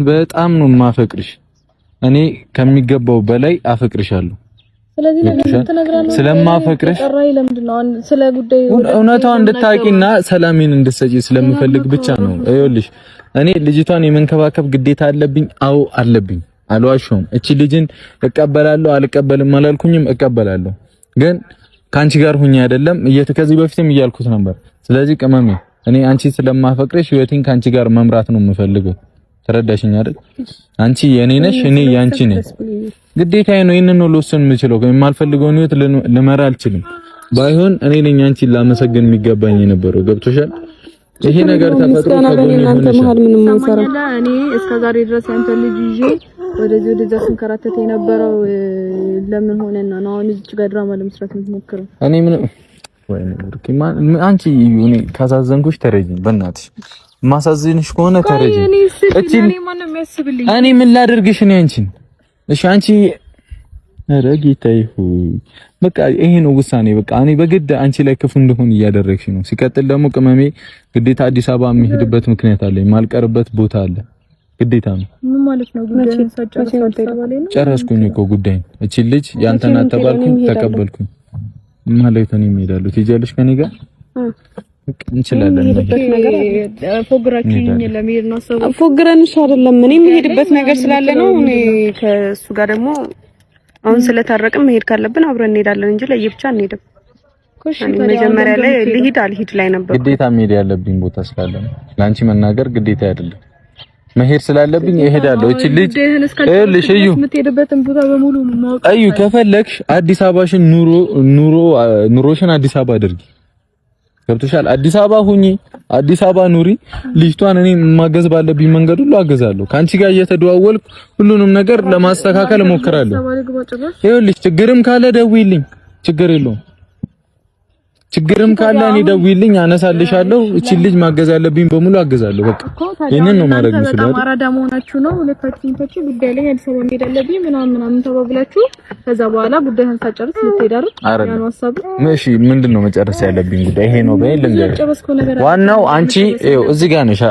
በጣም ነው የማፈቅርሽ። እኔ ከሚገባው በላይ አፈቅርሻለሁ። ስለዚህ ነገር ትነግራለህ። ስለማፈቅርሽ ስለ ጉዳዩ እውነታውን እንድታቂና ሰላሜን እንድትሰጪ ስለምፈልግ ብቻ ነው። ይኸውልሽ እኔ ልጅቷን የመንከባከብ ግዴታ አለብኝ። አዎ አለብኝ፣ አልዋሸሁም። እቺ ልጅን እቀበላለሁ አልቀበልም አላልኩኝም፣ እቀበላለሁ። ግን ከአንቺ ጋር ሁኜ አይደለም ከዚህ በፊትም እያልኩት ነበር። ስለዚህ ቅመሜ እኔ አንቺ ስለማፈቅርሽ ህይወቴን ከአንቺ ጋር መምራት ነው የምፈልገው። ተረዳሽኝ አይደል? አንቺ የኔ ነሽ፣ እኔ ያንቺ ነኝ። ግዴታዬ ነው። ይሄንን ነው ልወስን የምችለው። የማልፈልገውን ህይወት ልመራ አልችልም። ባይሆን እኔ ነኝ አንቺን ላመሰግን የሚገባኝ የነበረው። ገብቶሻል? ይሄ ነገር ተፈጥሮ ከጎኔ መሀል ምንም አይሰራም። እኔ እስከዛሬ ድረስ ያንተ ልጅ ይዤ ወደዚህ ወደዛ ስንከራተት የነበረው ለምን ሆነና ነው አሁን እዚች ጋር ድራማ ለመስራት የምትሞክረው? እኔ ምን ወይኔ አንቺ እኔ ካሳዘንኩሽ ተረጂኝ፣ በእናትሽ ማሳዝንሽ ከሆነ ተረጂኝ። እቺ እኔ ምን ላደርግሽ? እኔ አንቺን እሺ፣ አንቺ ኧረ ጌታዬ ሆይ በቃ ይሄ ነው ውሳኔ። በቃ እኔ በግድ አንቺ ላይ ክፉ እንደሆን እያደረግሽ ነው። ሲቀጥል ደግሞ ቅመሜ ግዴታ አዲስ አበባ የሚሄድበት ምክንያት አለ፣ የማልቀርበት ቦታ አለ። ግዴታ ነው። ምን ማለት ነው? ጉዳዩን ጨረስኩኝ እኮ ጉዳይን። እቺ ልጅ ያንተና ተባልኩኝ፣ ተቀበልኩኝ። ማለት ነው እሄዳለሁ። ትሄጃለሽ ከኔ ጋር እንችላለን። ፎግረንሽ አይደለም እኔ የምሄድበት ነገር ስላለ ነው። እኔ ከእሱ ጋር ደግሞ አሁን ስለታረቅን መሄድ ካለብን አብረን እንሄዳለን እንጂ ለየብቻ አንሄድም። መጀመሪያ ላይ ልሂድ አልሂድ ላይ ነበር። ግዴታ መሄድ ያለብኝ ቦታ ስላለ ነው። ለአንቺ መናገር ግዴታ አይደለም። መሄድ ስላለብኝ እሄዳለሁ። እቺ ልጅ ይኸውልሽ፣ እዩ የምትሄድበትን ቦታ በሙሉ ማወቅ እዩ። ከፈለግሽ አዲስ አበባሽን ኑሮ ኑሮ ኑሮሽን አዲስ አበባ አድርጊ። ገብቶሻል? አዲስ አበባ ሁኚ፣ አዲስ አበባ ኑሪ። ልጅቷን እኔ ማገዝ ባለብኝ መንገድ ሁሉ አገዛለሁ። ከአንቺ ጋር እየተደዋወልኩ ሁሉንም ነገር ለማስተካከል እሞክራለሁ። ይኸውልሽ ችግርም ካለ ደውዪልኝ፣ ችግር የለውም። ችግርም ካለ እኔ ደውዪልኝ፣ አነሳልሻለሁ። እቺ ልጅ ማገዝ ያለብኝ በሙሉ አገዛለሁ። በቃ ይሄንን ነው ማድረግ የምችለው። በጣም አራዳ መሆናችሁ ነው። ሁለታችሁም ታችሁ ጉዳይ ላይ አዲስ አበባ መሄድ አለብኝ ምናምን ምናምን ተባብላችሁ ከዛ በኋላ ጉዳይህን ሳጨርስ ልትሄድ አይደል? ያ ነው ሀሳቡ። እሺ ምንድን ነው መጨረስ ያለብኝ ጉዳይ ይሄ ነው በይ ልንገርሽ። ዋናው አንቺ ይኸው እዚህ ጋር ነሽ።